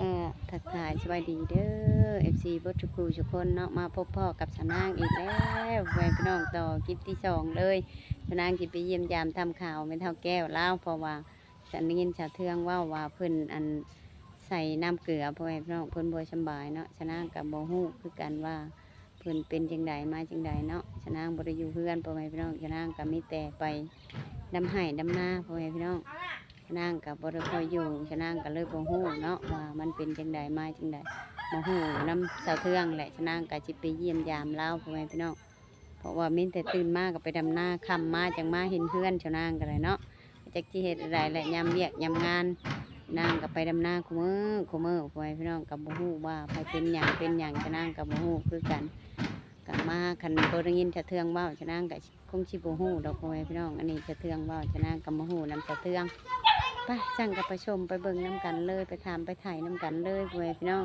ກໍທັກທາຍສະບາຍດີເດີ ເອັຟຊີ ເບິດທຸກຜູ້ທຸກຄົນເນາະ, ມາພົບພໍ້ກັບສາວນາງອີກແລ້ວ ພໍ່ແມ່ພີ່ນ້ອງ, ຕໍ່ຄລິບທີສອງເລີຍ. ສາວນາງຊິໄປຢ້ຽມຢາມຖາມຂ່າວແມ່ເຖົ້າແກ້ວລາວ ເພາະວ່າ ໄດ້ຍິນສາວເທືອງເວົ້າວ່າເພິ່ນ ອັນ ໃສ່ນ້ຳເກືອ ພໍ່ແມ່ພີ່ນ້ອງ, ເພິ່ນບໍ່ສຳບາຍເນາະ. ສາວນາງກໍບໍ່ຮູ້ຄືກັນວ່າ ເພິ່ນເປັນຈັ່ງໃດມາຈັ່ງໃດເນາະ. ສາວນາງບໍ່ໄດ້ຢູ່ເຮືອນ ພໍ່ແມ່ພີ່ນ້ອງ, ສາວນາງກໍມີແຕ່ໄປດຳໄຮ່ດຳນາ ພໍ່ແມ່ພີ່ນ້ອງ. ສາວນາງກໍບໍ່ໄດ້ຄ່ອຍຢູ່ ສາວນາງກໍເລີຍບໍ່ຮູ້ເນາະວ່າມັນເປັນຈັ່ງໃດມາຈັ່ງໃດ, ມາຮູ້ນຳສາວເທືອງແຫຼະ. ສາວນາງກໍຊິໄປຢ້ຽມຢາມລາວ ພໍ່ແມ່ພີ່ນ້ອງ, ເພາະວ່າມີແຕ່ຕື່ນມາກໍໄປດຳນາ, ຄ່ຳມາຈັ່ງມາເຫັນເຮືອນສາວນາງກໍໄດ້ເນາະ. ຈັກຊິເຮັດແນວໃດແຫຼະ ຍາມວຽກຍາມງານ, ນາງກໍໄປດຳນາຄູ່ມື້ຄູ່ມື້ ພໍ່ແມ່ພີ່ນ້ອງ, ກໍບໍ່ຮູ້ວ່າໃຜເປັນຫຍັງເປັນຫຍັງ ສາວນາງກໍບໍ່ຮູ້ຄືກັນ. ກໍມາ ຄັນບໍ່ໄດ້ຍິນສາວເທືອງເວົ້າ ສາວນາງກໍຄົງຊິບໍ່ຮູ້ດອກ ພໍ່ແມ່ພີ່ນ້ອງ. ອັນນີ້ສາວເທືອງເວົ້າ ສາວນາງກໍມາຮູ້ນຳສາວເທືອງ. ໄປ ຈັ່ງກໍໄປຊົມໄປເບິ່ງນຳກັນເລີຍ, ໄປຖາມໄປໄຖ່ນຳກັນເລີຍ ພໍ່ແມ່ພີ່ນ້ອງ.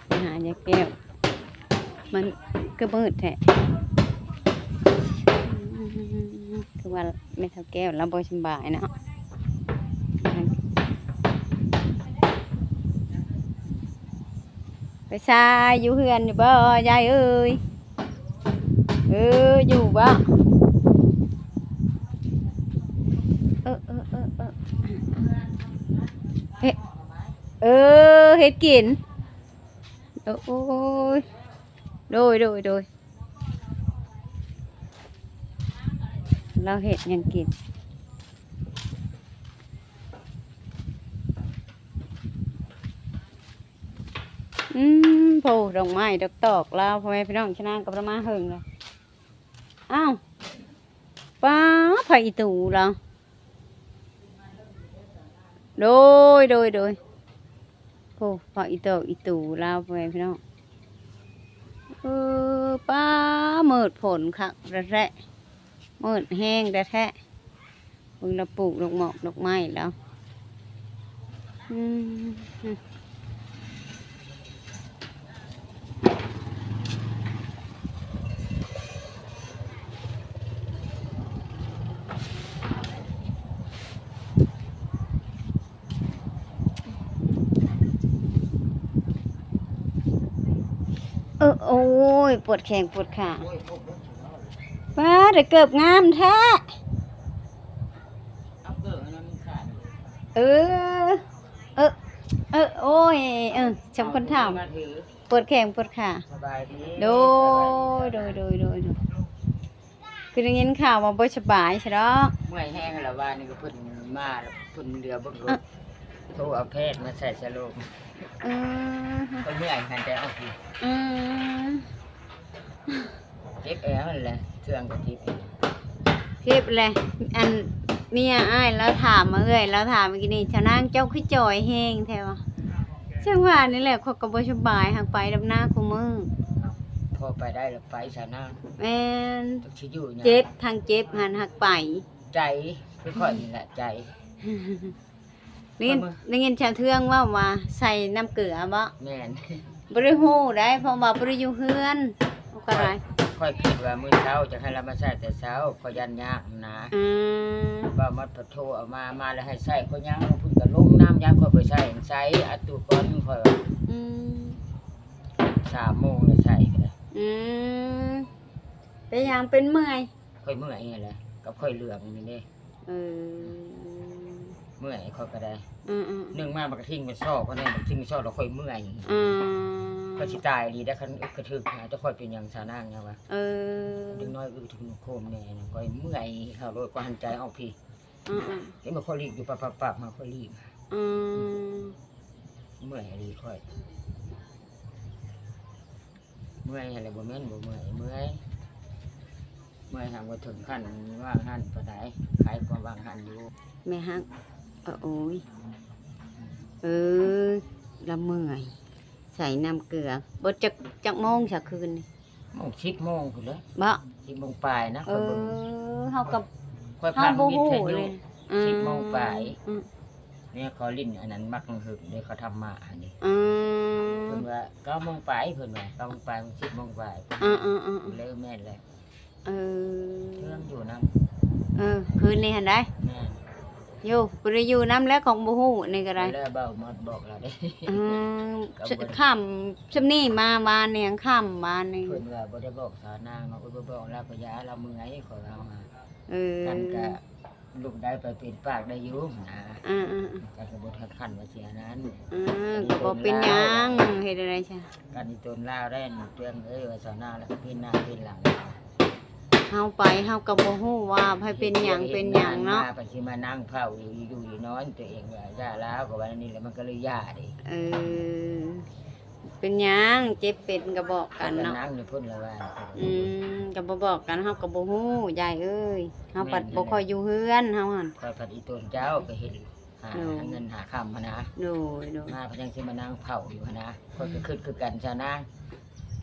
ໄປຫາຍາຍແກ້ວ ມັນຄືມືດແທ້ ຄືວ່າແມ່ເຖົ້າແກ້ວລາວບໍ່ສຳບາຍເນາະ. ໄປຊາຍ ຢູ່ເຮືອນຢູ່ບໍ່ຍາຍເອີຍ? ເອີ ຢູ່ບໍ່? ເອີ ເອີ ເອີ ເອີ ເຮັດ ເອີ ເຮັດກິນ. ໂອ້ຍ ໂດຍ ໂດຍ ໂດຍ ລາວເຮັດຫຍັງກິນ? ອືມ ໂພ ດອກໄມ້ດອກຕອກລາວ ພໍ່ແມ່ພີ່ນ້ອງ, ຊະນາງກໍບໍ່ໄດ້ມາເຫິງແລ້ວ. ອ້າວ ປ້າ ຜັກອີ່ຕູລາວ. ໂດຍ ໂດຍ ໂດຍ ໂອ້ ຜັກອີ່ຕອກອີ່ຕູລາວ ພໍ່ແມ່ພີ່ນ້ອງ. ເອີ ປ້າ ມືດຝົນຄັກແທ້ໆ ມືດແຮງແທ້ໆ. ເບິ່ງລາວປູກດອກໝອກດອກໄມ້ລາວ. ອືມ ເອີ ໂອ້ຍ ປວດແຂ້ງປວດຂາ. ປ້າ ໄດ້ເກີບງາມແທ້. ເອີ ເອີ ເອີ ໂອ້ຍ ເອີ ສ່ຳຄົນເຖົ້າ ປວດແຂ້ງປວດຂາ. ສະບາຍດີ ໂດຍ ໂດຍ ໂດຍ ໂດຍ ໂດຍ. ຄືໄດ້ຍິນຂ່າວວ່າບໍ່ສະບາຍຊະດອກ. ເມື່ອຍແຮງລະ ວານນີ້ກໍເພິ່ນມາ ເພິ່ນເຫຼືອເບິ່ງລົດ ໂທເອົາແພດມາໃສ່ສະໂລງ. ເອີ ເພິ່ນເມື່ອຍຫັ້ນແຕ່ເອົາ ອືມ ເຈັບແອວຫັ້ນແຫຼະ ເຄື່ອງກໍເຈັບ ເຈັບແຫຼະ. ອັນ ເມຍອ້າຍລາວຖາມມາ ເອື້ອຍລາວຖາມມື້ກີ້ນີ້ ຊາວນາງເຈົ້າຄືຈ່ອຍແຮງແທ້ວະ. ຈັ່ງວ່ານີ້ແຫຼະ ຂ້ອຍກໍບໍ່ສະບາຍ ຫາກໄປດຳນາຄູ່ມື້. ພໍໄປໄດ້ລະໄປຊາວນາງ. ແມ່ນ ຈັກຊິຢູ່ຫຍັງ ເຈັບ ທັງເຈັບຫັ້ນຫາກໄປ. ໃຈ ຄືຂ້ອຍນີ້ແຫຼະ ໃຈ. ໄດ້ຍິນ ໄດ້ຍິນຊາວເທືອງເວົ້າວ່າໃສ່ນ້ຳເກືອບໍ? ແມ່ນ ບໍ່ໄດ້ຮູ້ໃດ ເພາະວ່າບໍ່ໄດ້ຢູ່ເຮືອນ. ຂ້ອຍ ຂ້ອຍຄິດວ່າມື້ເຊົ້າຈະໃຫ້ລາວມາໃສ່ແຕ່ເຊົ້າ ຂ້ອຍຢ້ານຍາກນະ. ອືມ ວ່າມັນພັດໂທເອົາມາ ມາແລ້ວໃຫ້ໃສ່ ຂ້ອຍຍັງເພິ່ນກໍລົງນ້ຳ ຍາມຂ້ອຍໄປໃສ່ ໃສ່ອັດຕູກ່ອນ ຂ້ອຍວ່າ. ອືມ ສາມໂມງແລ້ວໃສ່ກໍໄດ້. ອືມ ເປັນຫຍັງ ເປັນເມື່ອຍ? ຂ້ອຍເມື່ອຍຫັ້ນແຫຼະ ກັບຂ້ອຍເຫຼືອງນີ້ເດ້. ເອີ ເມື່ອຍຂ້ອຍກໍໄດ້. ອືມໆ ໜຶ່ງມາມັນກະທິງມັນຊອກ ຂ້ອຍແນ່ມັນທິງມັນຊອກ ແລ້ວຂ້ອຍເມື່ອຍ. ອືມ ຂ້ອຍຊິຕາຍອີ່ຫຼີໄດ໋ ຄັນອຶກກະທຶກ. ເຈົ້າຂ້ອຍເປັນຫຍັງຊາວນາງ ເຈົ້າວ່າ? ເອີ ເດັກນ້ອຍອຶກຖືກໂຄມແນ່ ຂ້ອຍເມື່ອຍເຂົ້າໂລດ ຂ້ອຍຫັນໃຈອອກພີ້. ອືມໆ ເຫັນບໍ່ ຂ້ອຍຫຼີກຢູ່ປັບໆໆ ມາຂ້ອຍຫຼີກ. ອືມ ເມື່ອຍອີ່ຫຼີຂ້ອຍ. ເມື່ອຍຫັ້ນແຫຼະ ບໍ່ແມ່ນບໍ່ເມື່ອຍ ເມື່ອຍ ເມື່ອຍຫາກບໍ່ເຖິງຂັ້ນວ່າງຫັ້ນປານໃດ ຂາຍຄວາມວ່າງຫັ້ນຢູ່. ແມ່ຮັກ ເອີ ໂອ້ຍ ເອີ ລະເມື່ອຍ ໃສ່ນ້ຳເກືອ. ເບິດຈັກ ຈັກໂມງຊະຄືນນີ້? ໂມງ ສິບໂມງພຸ້ນແຫຼະ ບໍ? ສິບໂມງປາຍນະ. ເອີ ຂ້ອຍເບິ່ງ ເຮົາກໍ ຂ້ອຍຟັງວິທະຍຸ ເຮົາບໍ່ຮູ້ເລີຍ. ອືມ ສິບໂມງປາຍ. ອືມ ເມຍຂໍຫຼິ້ນອັນນັ້ນ ໝາກຫຶ່ງເດ້ ເຂົາທຳມາຫັ້ນເດ້. ອືມ ເພິ່ນວ່າເກົ້າໂມງປາຍ ເພິ່ນວ່າເກົ້າໂມງປາຍ ສິບໂມງປາຍ. ອືມໆໆ ເລີຍແມ່ນແຫຼະ. ເອີ ເລື່ອງຢູ່ນຳ. ເອີ ຄືນນີ້ຫັ້ນໃດ໋? ແມ່ນ. ໂຍ ບໍ່ໄດ້ຢູ່ນຳແລ້ວ ຂອງບໍ່ຮູ້ນີ້ກໍໄດ້ ແລ້ວເວົ້າໝົດ ບອກລາວເດ້. ອືມ ກໍບໍ່ໄດ້ ຄ່ຳຊ່ຳນີ້ມາວານນີ້ ຄ່ຳວານນີ້ ເພິ່ນວ່າບໍ່ໄດ້ບອກສາວນາງເນາະ. ໂອ້ຍ ບໍ່ບອກລາວກໍຢ່າ ລາວເມື່ອຍ ຂ້ອຍເວົ້າຫາ. ເອີ ກັນກະລູກໄດ້ໄປເປັນປາກໄດ້ຢູ່ນະ. ອືມໆໆ ກັນກໍບໍ່ທັນຂັ້ນວ່າຊິອັນນັ້ນ. ເອີ ກໍບໍ່ເປັນຫຍັງ ເຮັດແນວໃດຊະ. ກັນອີ່ຕົນລາວໄດ້ເລື່ອງເອີຍ ວ່າສາວນາງລະເປັນໜ້າເປັນຫຼັງ. ເຮົາໄປເຮົາກໍບໍ່ຮູ້ວ່າໃຜເປັນຫຍັງເປັນຫຍັງເນາະ. ມາ ເພິ່ນຊິມານັ່ງເຝົ້າຢູ່ ຢູ່ນອນ ຕົວເອງວ່າຢ່າລາວ ກໍວ່າແນວນີ້ແຫຼະ ມັນກໍເລີຍຢ່າເດ້. ເອີ ເປັນຫຍັງ ເຈັບເປັນກໍບອກກັນເນາະ. ກໍນັ່ງຢູ່ພຸ້ນລະວ່າ. ອືມ ກໍບໍ່ບອກກັນ ເຮົາກໍບໍ່ຮູ້ ຍາຍເອີຍ. ເຮົາພັດບໍ່ຄ່ອຍຢູ່ເຮືອນ ເຮົາຫັ້ນ. ຂ້ອຍພັດອີ່ຕົນເຈົ້າໄປເຮັດຫາ ໂດຍ ຫາເງິນຫາຄຳຫັ້ນນະ. ໂດຍໆ ມາເພິ່ນຍັງຊິມານັ່ງເຝົ້າຢູ່ຫັ້ນນະ. ຂ້ອຍກໍຄຶດຄືກັນຊະນາງ.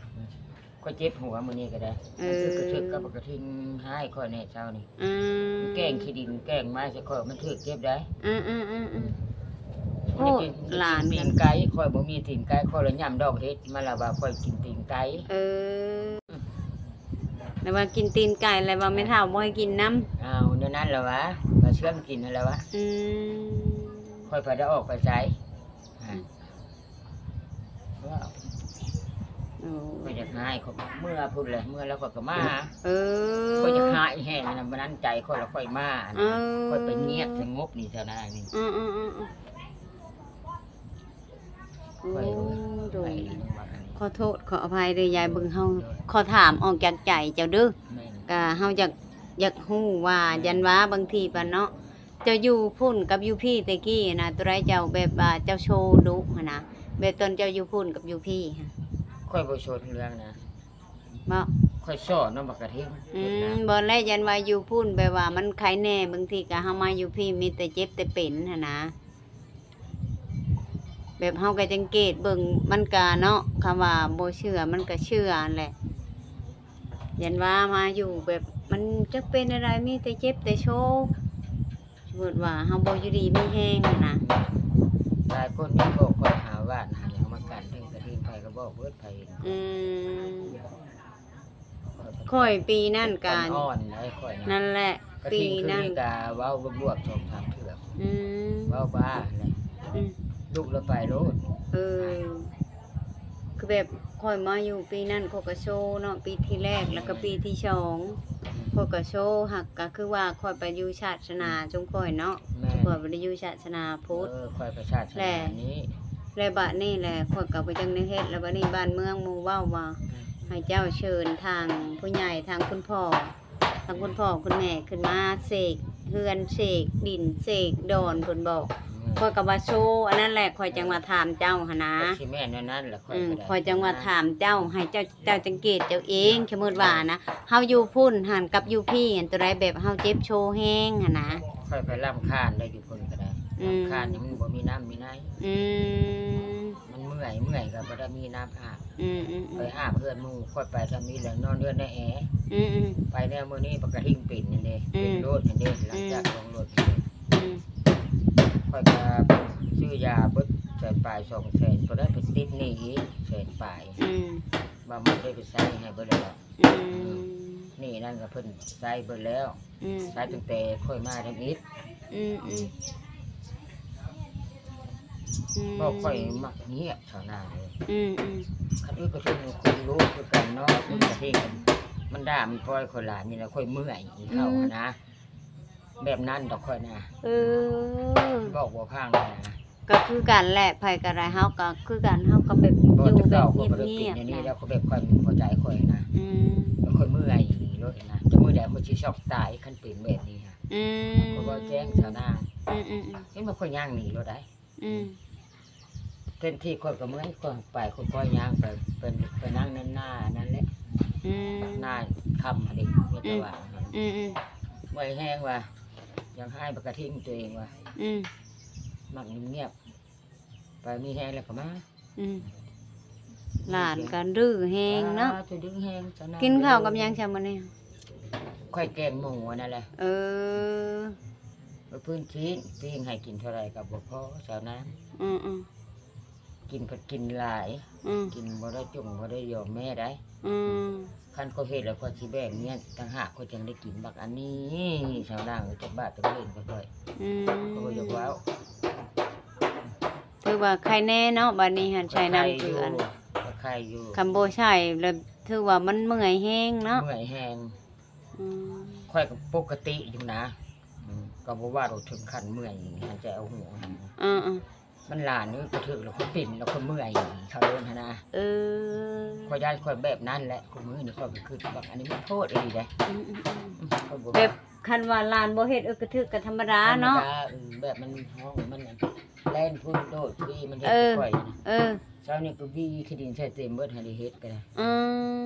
ຂ້ອຍເຈັບຫົວມື້ນີ້ກໍໄດ້. ເອີ ມັນຖືກກະເທິກກັບບັກກະທິງຮ້າຍຂ້ອຍແດ່ເຊົ້ານີ້. ອືມ ແກ້ງຂີ້ດິນແກ້ງໄມ້ໃສ່ຂ້ອຍ ມັນຖືກເຈັບໄດ໋. ອືມໆໆໆ ໂອ້ ມັນຢາກກິນ ຫຼານ ມັນຢາກກິນຕີນໄກ່ ຂ້ອຍບໍ່ມີຕີນໄກ່ ຂ້ອຍລະຫຍ້ຳດອກເຫັດ ມັນລະວ່າຂ້ອຍກິນຕີນໄກ່. ເອີ ລະວ່າກິນຕີນໄກ່ ລະວ່າແມ່ເຖົ້າບໍ່ໃຫ້ກິນນຳ. ອ້າວ ແນວນັ້ນລະວ່າ ວ່າເຊື່ອມກິນຫັ້ນລະວ່າ. ອືມ ຂ້ອຍໄປໄດ້ອອກໄປໃສ. ອືມ ໂອ້ ຂ້ອຍຢາກຫາຍ ຂ້ອຍເມືອພຸ້ນແຫຼະ ເມືອແລ້ວຂ້ອຍກໍມາ. ເອີ ຂ້ອຍຢາກຫາຍແຮງນະ ມື້ນັ້ນໃຈຂ້ອຍລະຂ້ອຍມາ. ເອີ ຂ້ອຍໄປງຽບສະຫງົບນີ້ເທົ່ານັ້ນນີ້. ອືມໆໆໆ ໂອ້ ໂດຍ ຂ້ອຍໄປ ຂໍໂທດຂໍອະໄພເດີຍາຍ ເບິ່ງເຮົາ ໂດຍ ຂໍຖາມອອກຈາກໃຈເຈົ້າເດີ. ແມ່ນ ກະເຮົາຢາກ ຢາກຮູ້ວ່າ ແມ່ນ ຢ້ານວ່າບາງທີປານເນາະ ເຈົ້າຢູ່ພຸ້ນກັບຢູ່ພີ້ແຕ່ກີ້ນະ ໂຕໃດເຈົ້າແບບວ່າເຈົ້າໂຊດຸຫັ້ນນະ ແບບຕອນເຈົ້າຢູ່ພຸ້ນກັບຢູ່ພີ້ຫັ້ນ? ຂ້ອຍບໍ່ຊົນເລື່ອງນະ ບໍ່ ຂ້ອຍຊອນນຳບັກກະທິງ. ອືມ ບໍ່ແລະ ຢ້ານວ່າຢູ່ພຸ້ນແບບວ່າມັນໄຄແດ່ ບາງທີກະເຮົາມາຢູ່ພີ້ມີແຕ່ເຈັບແຕ່ເປັນຫັ້ນນະ. ແບບເຮົາກໍສັງເກດເບິ່ງ ມັນກະເນາະ ຄຳວ່າບໍ່ເຊື່ອມັນກະເຊື່ອຫັ້ນແຫຼະ. ຢ້ານວ່າມາຢູ່ແບບມັນຈັກເປັນແນວໃດ ມີແຕ່ເຈັບແຕ່ໂຊ ສົມມຸດວ່າເຮົາບໍ່ຢູ່ດີມີແຮງຫັ້ນນະ. ຫຼາຍຄົນຍັງບອກຂ້ອຍຫາວາດຫາຫຍັງມາກັນເທິງກະທິງ ໃຜກໍບອກເບີດ ໃຜເຫັນ. ອືມ ຂ້ອຍປີນັ້ນກະ ອ່ອນໆ ໄດ໋ຂ້ອຍນະ. ນັ້ນແຫຼະ ກະທິງຄືນີ້ກະເວົ້າລວບໆ ສອງສາມເທື່ອ. ອືມ ເວົ້າບ້າແຫຼະ. ອືມ ລຸກແລ້ວໄປໂລດ. ເອີ ຄືແບບຂ້ອຍມາຢູ່ປີນັ້ນ ຂ້ອຍກໍໂຊເນາະ ປີທີແລກ ແລ້ວກໍປີທີສອງ ອືມ ຂ້ອຍກໍໂຊ. ຫາກກໍຄືວ່າຂ້ອຍໄປຢູ່ສາສະໜາ ອືມ ຊຸມຂ້ອຍເນາະ. ແມ່ນ ຊຸມຂ້ອຍບໍ່ໄດ້ຢູ່ສາສະໜາພຸດ. ເອີ ຂ້ອຍໄປສາສະໜານີ້ ແລະບາດນີ້ແຫຼະ ຂ້ອຍກໍບໍ່ຈັກແນວເຮັດ. ແລ້ວບາດນີ້ບ້ານເມືອງໝູ່ເວົ້າວ່າ ອືມ ໃຫ້ເຈົ້າເຊີນທາງຜູ້ໃຫຍ່ ທາງຄຸນພໍ່ ທາງຄຸນພໍ່ຄຸນແມ່ຂຶ້ນມາເສກເຮືອນ ເສກດິນ ເສກດອນ ເພິ່ນບອກ. ອືມ ຂ້ອຍກໍວ່າໂຊ ອັນນັ້ນແຫຼະ ຂ້ອຍຈັ່ງວ່າຖາມເຈົ້າຫັ້ນນະ. ກໍຊິແມ່ນແນວນັ້ນແຫຼະ. ອືມ ຂ້ອຍຈັ່ງວ່າຖາມເຈົ້າ ໃຫ້ເຈົ້າ ເຈົ້າສັງເກດເຈົ້າເອງ. ສົມມຸດວ່ານະ ເຮົາຢູ່ພຸ້ນຫັ້ນກັບຢູ່ພີ້ຫັ້ນ ໂຕໃດແບບເຮົາເຈັບໂຊແຮງຫັ້ນນະ? ຂ້ອຍໄປລຳຄານໄດ້ຢູ່ພຸ້ນກໍໄດ້. ອືມ ລຳຄານນີ້ມັນບໍ່ມີນ້ຳມີໃນ. ອືມ ມັນເມື່ອຍ ເມື່ອຍກໍບໍ່ໄດ້ມີນ້ຳອາບ. ອືມໆໆ ໄປອາບເຮືອນໝູ່ ຂ້ອຍໄປທຳອິດແລ້ວນອນເຮືອນໃນແອ. ອືມໆ ໄປແນວມື້ນີ້ປະກະທິງເປັນຫັ້ນເດ້. ອືມ ເປັນໂລດຫັ້ນເດ້ ຫຼັງຈາກລົງລົດ. ອືມ ອືມ ຂ້ອຍກໍຊື້ຢາເບິດແສນປາຍ ສອງແສນ ກໍໄດ້ໄປຕິດໜີ້ອີກແສນປາຍ. ອືມ ວ່າມັນໄດ້ໄປໃຊ້ໃຫ້ເບິດແລ້ວ. ອືມ ອືມ ໜີ້ນັ້ນກໍເພິ່ນໃຊ້ເບິດແລ້ວ. ອືມ ໃຊ້ຕັ້ງແຕ່ຂ້ອຍມາທຳອິດ. ອືມໆ ອືມ ເພາະຂ້ອຍມັກງຽບຊາວນາງເລີຍ. ອືມໆ ຄັນອຶດກໍຄືຄົນຮູ້ຄືກັນເນາະ. ອືມ ຄົນປະເທດກັນ ມັນດ່າມັນປ່ອຍຂ້ອຍຫຼາຍນີ້ແຫຼະ ຂ້ອຍເມື່ອຍ ອືມ ເຂົາຫັ້ນນະ. ແບບນັ້ນດອກຂ້ອຍນະ. ເອີ ເວົ້າບໍ່ພັງນະ. ກໍຄືກັນແຫຼະ ໃຜກໍໄດ້ ເຮົາກໍຄືກັນ ເຮົາກໍແບບຢູ່ແບບງຽບໆ ແລ້ວກໍແບບຂ້ອຍບໍ່ພໍໃຈຂ້ອຍນະ. ອືມ ແລ້ວຂ້ອຍເມື່ອຍໂລດນະ ຈະມື້ໃດຂ້ອຍຊິຊອກຕາຍ ຄັນເປັນແບບນີ້ຫະ. ອືມ ຂ້ອຍເວົ້າແຈ້ງຊາວນາງ. ອືມໆໆ ເຫັນບໍ່ ຂ້ອຍຍ່າງໜີໂລດໄດ໋. ອືມ ແທນທີ່ຂ້ອຍກໍເມື່ອຍ ຂ້ອຍໄປ ຂ້ອຍຍ່າງໄປ ໄປ ໄປນັ່ງນັ້ນໜ້ານັ້ນແຫຼະ. ອືມ ໜ້າຖ້ຳຫັ້ນເດ້ ມີແຕ່ວ່າ ອືມໆ ເມື່ອຍແຮງວ່າ ຢາກໃຫ້ປະກະທິງຕົວເອງວ່າ. ອືມ ມັກງຽບໆ ໄປມີແຮງແລ້ວກໍມາ. ອືມ ຫຼານກໍດື້ແຮງເນາະ. ອ່າ ຈະດື້ແຮງຊະນະ. ກິນເຂົ້າກັບຫຍັງຊະມື້ນີ້? ຂ້ອຍແກງໝູອັນນັ້ນແຫຼະ. ເອີ ເອົາພື້ນຊີ້ນປີ້ງໃຫ້ກິນເທົ່າໃດກໍບໍ່ພໍຊາວນາງ. ອືມໆ ກິນພັດກິນຫຼາຍ ອືມ ກິນບໍ່ໄດ້ຈົ່ງບໍ່ໄດ້ຢອມແມ່ໃດ໋ ອືມ ຄັນຂ້ອຍເຮັດແລ້ວຂ້ອຍຊິແບ່ງເມຍຕ່າງຫາກ ຂ້ອຍຈັ່ງໄດ້ກິນບັກອັນນີ້ ຊາວນາງເອີຍ ຈັກບາດຈັກເວນກັບຂ້ອຍ ອືມ ຂ້ອຍບໍ່ຢາກເວົ້າ ຖືວ່າໄຄແນ່ເນາະ ບາດນີ້ຫັ້ນໃສ່ນ້ຳເກືອ ກໍໄຄຢູ່ ຄັນບໍ່ໃສ່ແລ້ວຖືວ່າມັນເມື່ອຍແຮງເນາະ ເມື່ອຍແຮງ ອືມ ຂ້ອຍກໍປົກກະຕິຢູ່ນະ ອືມ ກໍບໍ່ວ່າດອກ ເຖິງຂັ້ນເມື່ອຍ ໃຫ້ໃຈເອົາຫົວ ເອີໆ ມັນຫຼານນີ້ກະເຖິກແລ້ວຂ້ອຍເປັນ ແລ້ວຂ້ອຍເມື່ອຍ ເຂົາເອີ້ນຫັ້ນນະ ເອີ ຂ້ອຍຢ້ານຂ້ອຍແບບນັ້ນແຫຼະ ຄູ່ມື້ນີ້ຂ້ອຍກໍຄິດວ່າອັນນີ້ມັນໂພດອີ່ຫຼີເດ້ ອືມໆໆ ຂ້ອຍບໍ່ ແບບຄັນວ່າຫຼານບໍ່ເຮັດເອີກະເຖິກກໍທຳມະດາເນາະ ທຳມະດາ ອືມ ແບບມັນຮ້ອງ ມັນແລ່ນພຸ້ນໂດດພີ້ ມັນເຮັດ ເອີ ຂ້ອຍນະ ເອີ ເຊົ້ານີ້ກໍວີຂີ້ດິນໃສ່ເຕັມເບິດ ໃຫ້ໄດ້ເຮັດກໍໄດ້ ອື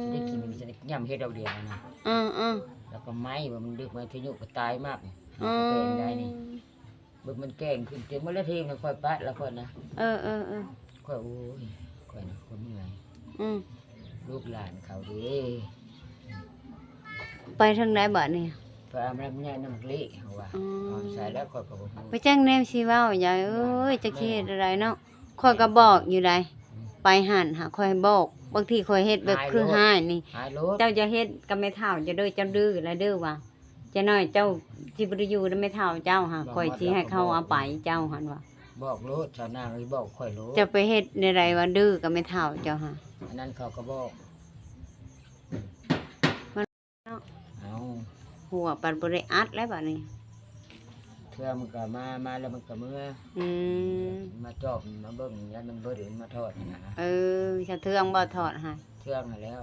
ມ ຊິໄດ້ກິນ ຊິໄດ້ຫຍ້ຳເຮັດດອກດຽວນະ ອືມໆ ແລ້ວກໍໄໝ້ວ່າມັນດຶກ ວິທະຍຸກໍຕາຍໝາກ ອືມ ເຮົາກໍເປັນໄດ້ນີ້ ເບິ່ງມັນແກ່ງຂຶ້ນເຕັມໝົດແລ້ວ ທີມນະ ຂ້ອຍປະລະຂ້ອຍນະ ເອີໆໆ ຂ້ອຍ ໂອ້ຍ ຂ້ອຍນະ ຂ້ອຍເມື່ອຍ ອືມ ລູກຫຼານເຂົາເດ້ ໄປທາງໃດບາດນີ້ ໄປອາບນ້ຳໃຫຍ່ນ້ຳເລເຮົາວ່າ ອືມ ເອົາໃສ່ແລ້ວຂ້ອຍກໍບໍ່ຮູ້ ໄປຈັ່ງແນວຊິເວົ້າ ຍາຍເອີຍ ຈັກຊິເຮັດແນວໃດເນາະ ຂ້ອຍກໍບອກຢູ່ໃດ ອືມ ໄປຫັ້ນຫາຂ້ອຍບອກ ບາງທີຂ້ອຍເຮັດແບບຄືຮ້າຍນີ້ ເຈົ້າຢ່າເຮັດກັບແມ່ເຖົ້າເຈົ້າເດີ ເຈົ້າດື້ລະເດີວ່າ ຈັກໜ້ອຍເຈົ້າຊິບໍ່ໄດ້ຢູ່ນຳແມ່ເຖົ້າເຈົ້າຫາ ຂ້ອຍຊິໃຫ້ເຂົາເອົາໄປເຈົ້າຫັ້ນວ່າ ບອກໂລດ ຊາວນາງເອີຍ ບອກຂ້ອຍໂລດ ເຈົ້າໄປເຮັດແນວໃດວ່າດື້ກັບແມ່ເຖົ້າເຈົ້າຫາ ອັນນັ້ນເຂົາກໍບອກ ມັນເນາະ ເອົາ ຫົວປັດບໍ່ໄດ້ອັດແລ້ວບາດນີ້ ເທື່ອມັນກໍມາ ມາແລ້ວມັນກໍເມືອ ອືມ ມາຈອບມາເບິ່ງ ຢ້ານມັນເບິດ ມາຖອດນະ ເອີ ສາເທື່ອງບໍ່ຖອດໃຫ້ ເທື່ອງຫັ້ນແຫຼ້ວ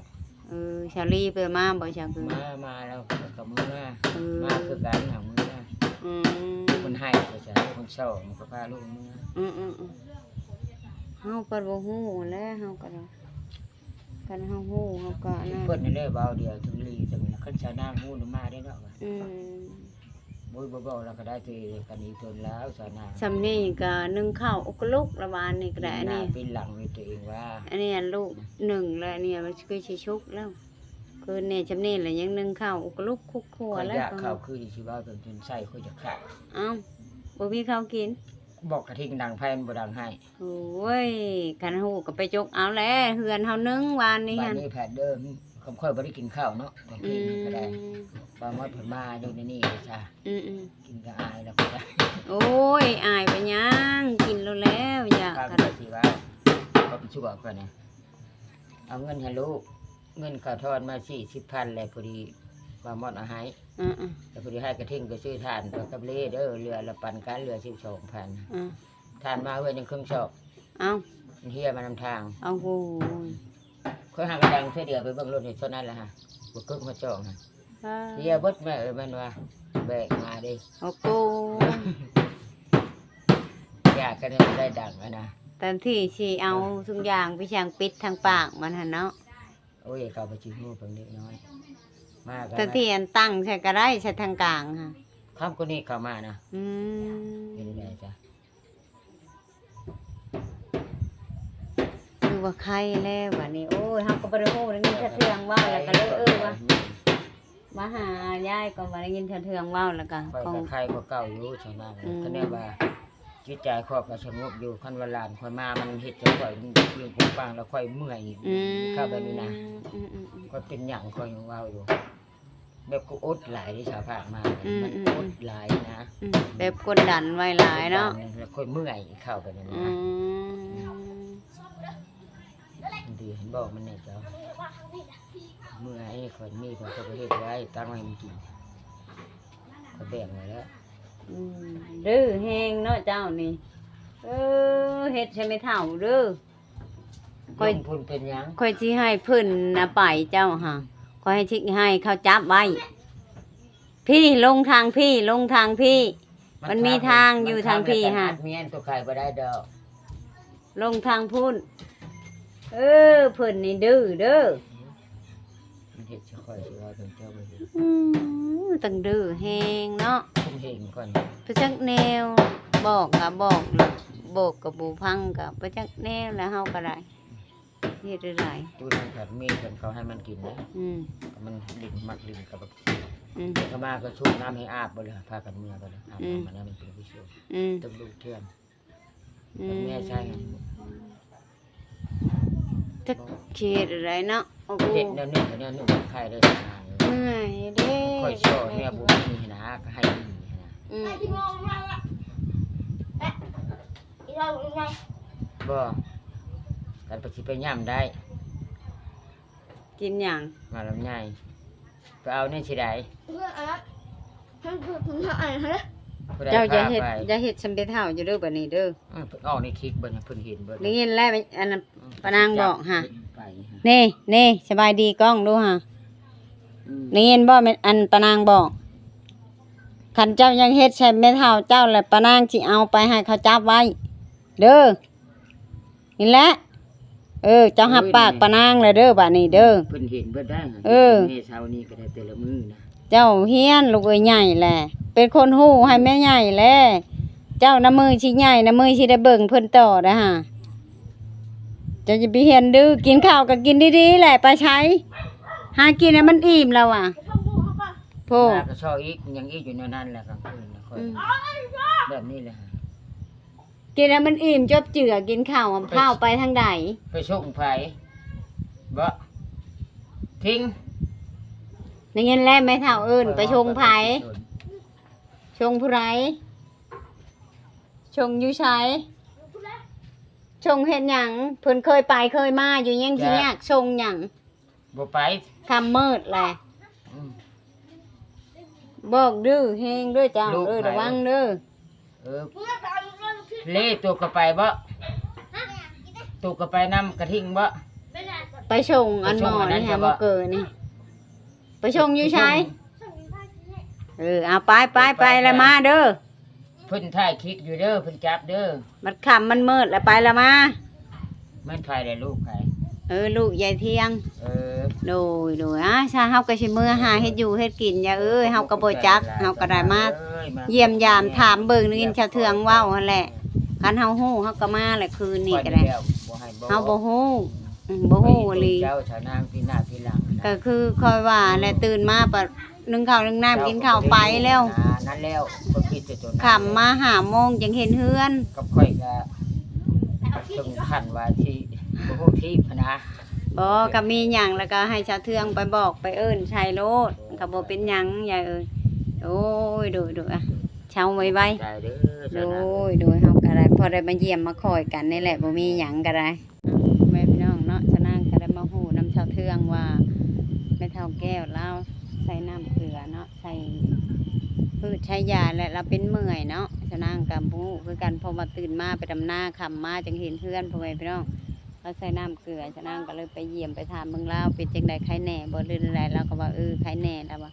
ເອີ ສາລີເພິ່ນມາບໍ່ ສາຄື ມາ ມາແລ້ວກໍເມືອ ເອີ ມາຄືກັນຫາເມືອ ອືມ ມັນໃຫ້ກໍຈະໃຫ້ຄົນສອງ ມັນກໍພາລູກເມືອ ອືມໆໆ ເຮົາກໍບໍ່ຮູ້ແຫຼະ ເຮົາກໍ ຄັນເຮົາຮູ້ເຮົາກໍອັນນັ້ນ ເພິ່ນນັ້ນແຫຼະເວົ້າດຽວເຖິງລີເຖິງ ຄັນຊາວນາງຮູ້ນຳມາໄດ້ເນາະ ອືມ ໂອ້ຍ ບໍ່ບອກລະກໍໄດ້ ຕົວເອງກັນອີຕົນແລ້ວຊາວນາງ ຊ່ຳນີ້ກໍໜຶ້ງເຂົ້າ ໂອ້ ກະລຸກລະວານນີ້ກໍໄດ້ ອັນນີ້ ປີນໜ້າປີນຫຼັງໃຫ້ຕົວເອງວ່າ ອັນນີ້ອັນລູກໜຶ້ງແລ້ວ ອັນນີ້ມັນຄືຊິສຸກແລ້ວ ຄືແນ່ຊ່ຳນີ້ລະຍັງໜຶ້ງເຂົ້າ ໂອ້ ກະລຸກຄຸກຄົວແລ້ວ ຂ້ອຍຢາກເຂົ້າຄືຊິເວົ້າຈົນ ຈົນໄສ້ຂ້ອຍຈະຂາດ ເອົ້າ ບໍ່ມີເຂົ້າກິນ ບອກກະທິງດັງໄຟມັນບໍ່ດັງໃຫ້ ໂອ້ຍ ຄັນຮູ້ກໍໄປຈົກເອົາແຫຼະ ເຮືອນເຮົາໜຶ້ງວານນີ້ຫັ້ນ ບາດນີ້ແຜດເດີ ຄຳຂ້ອຍບໍ່ໄດ້ກິນເຂົ້າເນາະ ຕອນເທີ່ຍງນີ້ກໍໄດ້ ອືມ ປາໝົດເພິ່ນມາຢູ່ໃນນີ້ເດ້ຊະ ອືມໆ ກິນກໍອາຍແລ້ວກໍໄດ້ ໂອ້ຍ ອາຍໄປຫຍັງ ກິນໂລດແລ້ວ ຢາກ ຂ້ອຍກໍຊິວ່າ ຂ້ອຍໄປຊົ່ວຂ້ອຍນະ ເອົາເງິນໃຫ້ລູກ ເງິນເຂົາທອນມາສີ່ສິບພັນ ແລ້ວພໍດີປາໝົດເອົາໃຫ້ ອືມໆ ແລ້ວພໍດີໃຫ້ກະທິງໄປຊື້ຖ່ານກັບເລເດີ ເຫຼືອລະປັນກັນ ເຫຼືອສິບສອງພັນ ອືມ ຖ່ານມາເອື້ອຍຍັງເຄິ່ງສອບ ເອົ້າ ມັນເຮ່ຍມານຳທາງ ເອົາໂຫຍ ຂ້ອຍຫາກະດັງເທື່ອດຽວ ໄປເບິ່ງລົດໃນເທົ່ານັ້ນລະຫາ ບໍ່ເກີບຮອດສອງຫາ ອ່າ ເຮ່ຍເບິດແມ່ເອີຍ ແມ່ນວ່າແບກມາເດ້ ໂອ້ໂກ ຢາກກັນໄດ້ດັງຫັ້ນນະ ແທນທີ່ຊິເອົາ ເອີ ທຸງຢາງໄປຊ່າງປິດທາງປາກມັນຫັ້ນເນາະ ໂອ້ຍ ເຂົາໄປຈິຮູ້ເບິ່ງເດັກນ້ອຍ ມາກໍ ແທນທີ່ອັນຕັ້ງໃສ່ກໍໄດ້ ໃສ່ທາງກາງຫາ ຄ່ຳກວ່ານີ້ເຂົາມານະ ອືມ ເປັນໄດຈະ ຄືວ່າໄຄແລ້ວບາດນີ້ ໂອ້ຍ ເຮົາກໍບໍ່ໄດ້ຮູ້ ໄດ້ຍິນແຕ່ເທື່ອງເວົ້າ ແລ້ວກໍເລີຍ ເອີ ວ່າ ມາຫາຍາຍກໍວ່າໄດ້ຍິນແຕ່ເທື່ອງເວົ້າ ແລ້ວກໍ ຂ້ອຍກໍໄຄກວ່າເກົ່າຢູ່ຊະນະ ອືມ ຄະແນນວ່າ ຈິດໃຈຂ້ອຍກໍສະຫງົບຢູ່ ຄັນວ່າຫຼານຂ້ອຍມາ ມັນເຮັດໃຫ້ຂ້ອຍ ມັນເລື່ອງປຸງປັງ ແລ້ວຂ້ອຍເມື່ອຍ ອືມ ເຂົ້າໄປນີ້ນະ ອືມໆໆ ຂ້ອຍເປັນຫຍັງຂ້ອຍຍັງເວົ້າຢູ່ ແບບກໍອົດຫຼາຍເດ້ ຊາວພາກມາ ອືມໆໆ ມັນອົດຫຼາຍນະ ອືມ ແບບກົດດັນໄວ້ຫຼາຍເນາະ ກົດດັນ ແລ້ວຂ້ອຍເມື່ອຍເຂົ້າໄປນີ້ນະ ອືມ ດີ ເຫັນບອກມັນແດ່ເຈົ້າ ເມື່ອຍ ຂ້ອຍມີ ຂ້ອຍກໍໄປເຮັດໄວ້ ຕັ້ງໄວ້ໃຫ້ມັນກິນ ຂ້ອຍແບ່ງໄວ້ແລ້ວ ອືມ ດື້ແຮງເນາະເຈົ້ານີ້ ເອີ ເຮັດໃສ່ແມ່ເຖົ້າເດີ ຂ້ອຍ ລົງທຶນເປັນຫຍັງ ຂ້ອຍຊິໃຫ້ເພິ່ນນະໄປເຈົ້າຫາ ຂ້ອຍຊິໃຫ້ເຂົາຈັບໄວ້ ພີ້ ລົງທາງພີ້ ລົງທາງພີ້ ມັນມີທາງຢູ່ທາງພີ້ຫາ ເມຍຕົວໄຄບໍ່ໄດ້ດອກ ລົງທາງພຸ້ນ ເອີ ເພິ່ນນີ້ດື້ເດີ ມັນເຮັດຊິຂ້ອຍຊິເວົ້າເຖິງເຈົ້າບໍ່ເຫັນ ອືມ ຕັ້ງດື້ແຮງເນາະ ຄົມເຫັນກ່ອນ ບໍ່ຈັກແນວ ບອກກໍບອກ ບອກກໍບໍ່ຟັງ ກໍບໍ່ຈັກແນວ ແລ້ວເຮົາກໍໄດ້ ເຮັດໄດ້ຫຼາຍ ຕູ້ນັ້ນກໍມີເພິ່ນເຂົາໃຫ້ມັນກິນນະ ອືມ ມັນຫຼິ້ນ ມັກຫຼິ້ນກັບ ອືມ ເຂົາມາກໍຊຸບນ້ຳໃຫ້ອາບເບິດເລີຍ ພາກັນເມືອເບິດເລີຍ ອາບ ອືມ ນ້ຳມາແລ້ວມັນເປັນຜູ້ຊ່ວຍ ອືມ ຕຶກລູກເທື່ອນ ອືມ ແມ່ໃຊ້ ອືມ ຈັກຊິເຮັດແນວໃດເນາະ. ໂອ້ໂຫ ເຮັດແນວໜຶ່ງກໍແນວໜຶ່ງ ໃຄເດີ. ເມື່ອຍເດ້ ຂ້ອຍຊ່ອຍແນວບໍ່ມີຫັ້ນນະ ກໍໃຫ້ມີຫັ້ນນະ. ອືມ ບໍ່ ກັນໄປ ຊິໄປຫຍ້ຳໄດ້. ກິນຫຍັງ? ໝາກລຳໄຍ. ໄປເອົານີ້ຊິໄດ້. ເຈົ້າຢ່າເຮັດ ຢ່າເຮັດຊຳເປັດເຖົ້າຢູ່ເດີ ບາດນີ້ເດີ. ອືມ ເພິ່ນອອກໃນຄລິບເບິ່ງ ເພິ່ນເຫັນເບິດ. ໄດ້ຍິນແລ້ວ ອັນນັ້ນ ອືມ ປານາງບອກຫາ. ເນ ເນ ສະບາຍດີກ້ອງດູຫາ. ອືມ ໄດ້ຍິນບໍ່ ແມ່ນ ອັນປານາງບອກ ຄັນເຈົ້າຍັງເຮັດໃສ່ແມ່ເຖົ້າເຈົ້າ ແລ້ວປານາງຊິເອົາໄປໃຫ້ເຂົາຈັບໄວ້ເດີ. ນີ້ແຫຼະ ເອີ ເຈົ້າຮັບປາກປານາງແລ້ວເດີ ບາດນີ້ເດີ. ເພິ່ນເຫັນເບິດໄດ໋. ເອີ ແມ່ເຊົ້ານີ້ກໍໄດ້ແຕ່ລະມື້ນະ. ເຈົ້າຮຽນລູກເອີຍ ໃຫຍ່ແຫຼະ ເປັນຄົນຮູ້ໃຫ້ແມ່ໃຫຍ່ແຫຼະ. ເຈົ້ານະ ມື້ຊິໃຫຍ່ນະ ມື້ຊິໄດ້ເບິ່ງເພິ່ນຕໍ່ໄດ໋ຫາ. ເຈົ້າຢ່າໄປຮຽນດື້ ກິນເຂົ້າກໍກິນດີໆແຫຼະ. ໄປໃສ ຫາກິນໃຫ້ມັນອີ່ມແລ້ວຫວາ. ໂພ ມາກໍຊອກອີກ ຍັງອີກຢູ່ແນວນັ້ນແຫຼະ ກາງຄືນນະ. ອືມ ແບບນີ້ແຫຼະ. ກິນໃຫ້ມັນອີ່ມຈົບເຈືອ ກິນເຂົ້າ ໄປ ພ້າວໄປທາງໃດ? ໄປສົ່ງໃຜ? ບໍ່ ທິງ ໄດ້ຍິນແລ້ວ ແມ່ເຖົ້າເອີ້ນ ໄປສົ່ງໃຜ? ສົ່ງຜູ້ໃດ? ສົ່ງຢູ່ໃສ? ສົ່ງເຮັດຫຍັງ? ເພິ່ນເຄີຍໄປເຄີຍມາຢູ່ ຍັງຊິຍາກສົ່ງຫຍັງ? ບໍ່ໄປ ຄ່ຳມືດແຫຼະ. ອືມ ບອກດື້ແຮງເດີເຈົ້າ. ລູກ ເອີ ໄປ ລະວັງເດີ. ເອີ ເລ ໂຕກໍໄປບໍ່? ໂຕກໍໄປນຳກະທິງບໍ່? ໄປສົ່ງອັນໝໍນີ້ ໄປສົ່ງອັນນັ້ນ ຫາ ຊະ ໝໍເກີນີ້. ໄປສົ່ງຢູ່ໃສ? ເອີ ເອົາໄປ ໄປ ໄປ ໄປ ລະມາເດີ. ເພິ່ນຖ່າຍຄລິບຢູ່ເດີ ເພິ່ນຈັບເດີ. ມັນຄ່ຳມັນມືດລະ ໄປລະມາ. ແມ່ນໃຜລະ ລູກໃຜ? ເອີ ລູກຍາຍທຽງ. ເອີ ໂດຍ ໂດຍ. ອາ ຊະ ເຮົາກໍຊິເມືອຫາເຮັດຢູ່ເຮັດກິນ ຍາເອີຍ. ເຮົາກໍບໍ່ຈັກ ເຮົາກໍໄດ້ມາຢ້ຽມຢາມຖາມເບິ່ງ ໄດ້ຍິນຊາວເທືອງເວົ້າຫັ້ນແຫຼະ. ຄັນເຮົາຮູ້ເຮົາກໍມາແຫຼະ ຄືນນີ້ກໍໄດ້. ເຮົາບໍ່ຮູ້ ອືມ ບໍ່ຮູ້ອີ່ຫຼີ. ເຈົ້າຊະນາງ ປີໜ້າປີຫຼັງນະ ກໍຄືຂ້ອຍວ່າແຫຼະ. ອືມ ຕື່ນມາປະ ໜຶ້ງເຂົ້າໜຶ້ງນ້ຳ ກິນເຂົ້າໄປແລ້ວ. ນັ້ນແລ້ວ ຂ້ອຍຄິດແຕ່ຕົວນັ້ນ ຄ່ຳມາຫ້າໂມງຈັ່ງເຫັນເຮືອນ. ກັບຂ້ອຍກະເຖິງຂັ້ນວ່າຊິບໍ່ຮູ້ທີບຫັ້ນນະ. ບໍ່ ກໍມີຫຍັງແລ້ວກໍໃຫ້ຊາວເທືອງໄປບອກໄປເອີ້ນໃສ່ໂລດ ກໍບໍ່ເປັນຫຍັງ ຍາຍເອີຍ. ໂອ້ຍ ໂດຍ ໂດຍ ອະ ເຊົາໄວໆ. ໂດຍ ໂດຍ ເຮົາກໍໄດ້ ພໍໄດ້ມາຢ້ຽມມາຄອຍກັນນີ້ແຫຼະ ບໍ່ມີຫຍັງກໍໄດ້. ແມ່ພີ່ນ້ອງເນາະ ຊະນາງກໍໄດ້ມາຮູ້ນຳຊາວເທືອງວ່າ ແມ່ເຖົ້າແກ້ວລາວໃສ່ນ້ຳເກືອເນາະ ໃສ່ພືດໃຊ້ຢາ ແລະ ລາວເປັນເມື່ອຍເນາະ. ຊະນາງກໍບໍ່ຮູ້ຄືກັນ ເພາະວ່າຕື່ນມາໄປດຳນາ ຄ່ຳມາຈັ່ງເຫັນເຮືອນ ພໍ່ແມ່ພີ່ນ້ອງ. ລາວໃສ່ນ້ຳເກືອ ຊະນາງກໍເລີຍໄປຢ້ຽມໄປຖາມເບິ່ງລາວເປັນຈັ່ງໃດ ໄຄແນ່ບໍ່ ຫຼືໃດ. ລາວກໍວ່າ ເອີ ໄຄແນ່. ລາວວ່າ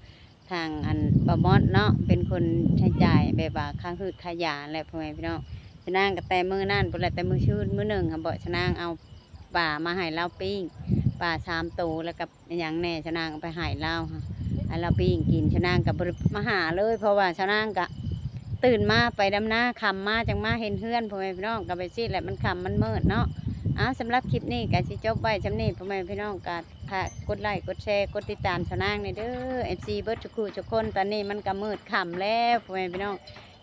ທາງອັນ ປ້າມອດເນາະ ເປັນຄົນໃຊ້ຈ່າຍແບບວ່າຄ່າຮືດຄ່າຢາແຫຼະ ພໍ່ແມ່ພີ່ນ້ອງ. ຊະນາງກໍແຕ່ມື້ນັ້ນພຸ້ນແຫຼະ ແຕ່ມື້ຊືນມື້ໜຶ່ງຫັ້ນເບາະ ຊະນາງເອົາປາມາໃຫ້ລາວປີ້ງ ປາສາມໂຕ ແລ້ວກໍຫຍັງແດ່ ຊະນາງເອົາໄປໃຫ້ລາວ ໃຫ້ລາວປີ້ງກິນ. ຊະນາງກໍບໍ່ໄດ້ມາຫາເລີຍ ເພາະວ່າຊະນາງກໍຕື່ນມາໄປດຳນາ ຄ່ຳມາຈັ່ງມາເຫັນເຮືອນ ພໍ່ແມ່ພີ່ນ້ອງ. ກໍແບບຊີ້ແຫຼະ ມັນຄ່ຳມັນມືດເນາະ. ເອົາ ສຳລັບຄລິບນີ້ກໍຊິຈົບໄວ້ຊ່ຳນີ້ ພໍ່ແມ່ພີ່ນ້ອງ. ກໍ ຝາກກົດໄລ້ກົດແຊ ກົດຕິດຕາມຊາວນາງແດ່ເດີ ເອັຟຊີ ເບິດທຸກຜູ້ທຸກຄົນ. ຕອນນີ້ມັນກໍມືດຄ່ຳແລ້ວ ພໍ່ແມ່ພີ່ນ້ອງ.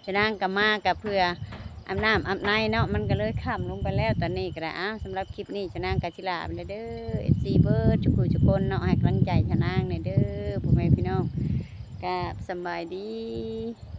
ຊາວນາງກໍມາກໍເພື່ອອາບນ້ຳອາບໃນເນາະ ມັນກໍເລີຍຄ່ຳລົງໄປແລ້ວຕອນນີ້ກໍໄດ້. ອ້າວ ສຳລັບຄລິບນີ້ຊາວນາງກໍຊິລາໄປແລ້ວເດີ ເອັຟຊີ ເບິດທຸກຜູ້ທຸກຄົນເນາະ ໃຫ້ກຳລັງໃຈຊາວນາງແດ່ເດີ ພໍ່ແມ່ພີ່ນ້ອງ. ກໍສຳບາຍດີ.